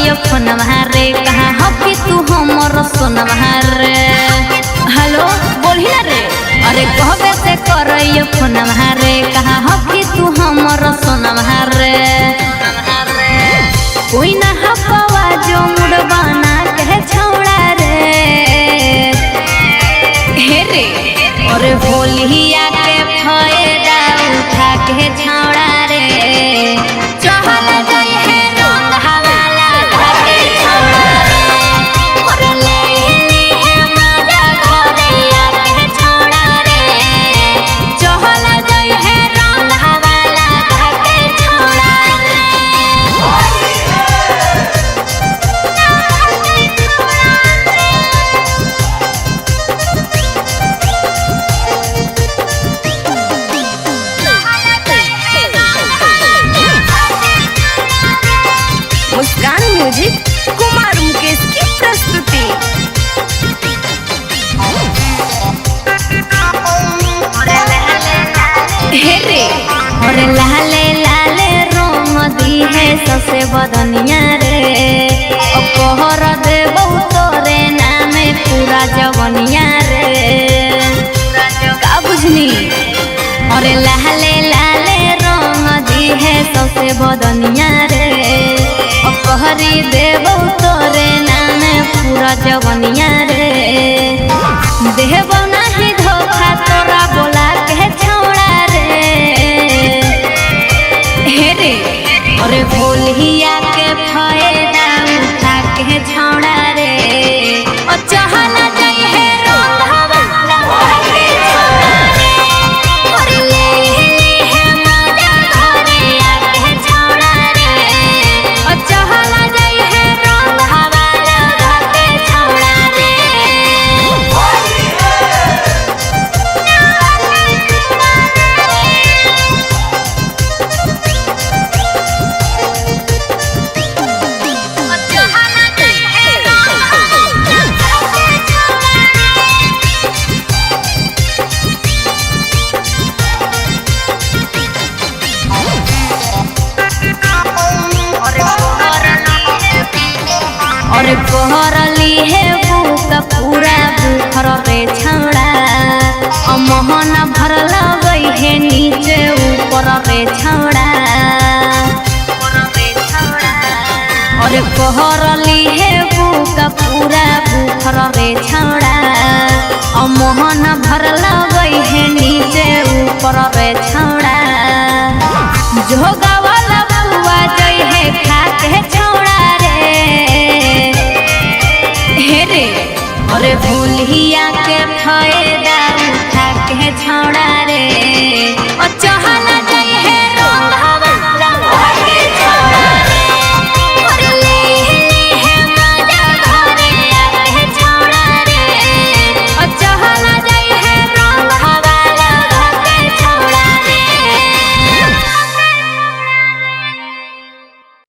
करैयो फोनवा रे, कहाँ हकी तू हमर सोनवा रे। हेलो बोलही ना रे, अरे कहबे से करैयो फोनवा रे, कहाँ हकी तू हमर सोनवा रे। कोई ना हपवा जो मुड़बाना कहे छौड़ा रे, हे रे। अरे होलिया के फायदा उठा के छौड़ा रे, चहल जाई है रंग हवाला के छौड़ा रे। अरे ले ली है मजा घोड़िया के छौड़ा रे, चहल जाई है रंग हवाला के छौड़ा रे। मुस्कान म्यूजिक कुमार मुकेश की प्रस्तुति। हे रे, और लाले लाले रोम दी है ससे बदनिया रे, ओ कोहर दे तोरे नामे पूरा जवनिया रे। का बुझनी, और लाले लाले रोम दी है ससे बदनिया रे, ओ कोहरी दे तोरे नामे पूरा जवनिया रे। देहबो नाही धोखा तोरा बोला के छौड़ा रे, हे रे। अरे होलिया के फायदा उठा के छौड़ा रे, ओ चहल जाई है रंग हवाला के छौड़ा रे। अरे ले ली है मजा घोड़िया के छौड़ा रे, ओ चहल जाई है रंग हवाला के छौड़ा रे। और कोहरली है बुक पूरा बुखर रे छौड़ा, मोहन भर लगई है नीचे ऊपर रे छौड़ा। और कोहरली है बुक पूरा बुखर रे छौड़ा, मोहन भर लगई है नीचे ऊपर रे छौड़ा। जोगा वाला बुआ जई है खा के छौड़ा रे, हे रे। अरे होलिया के फायदा उठा के छौड़ा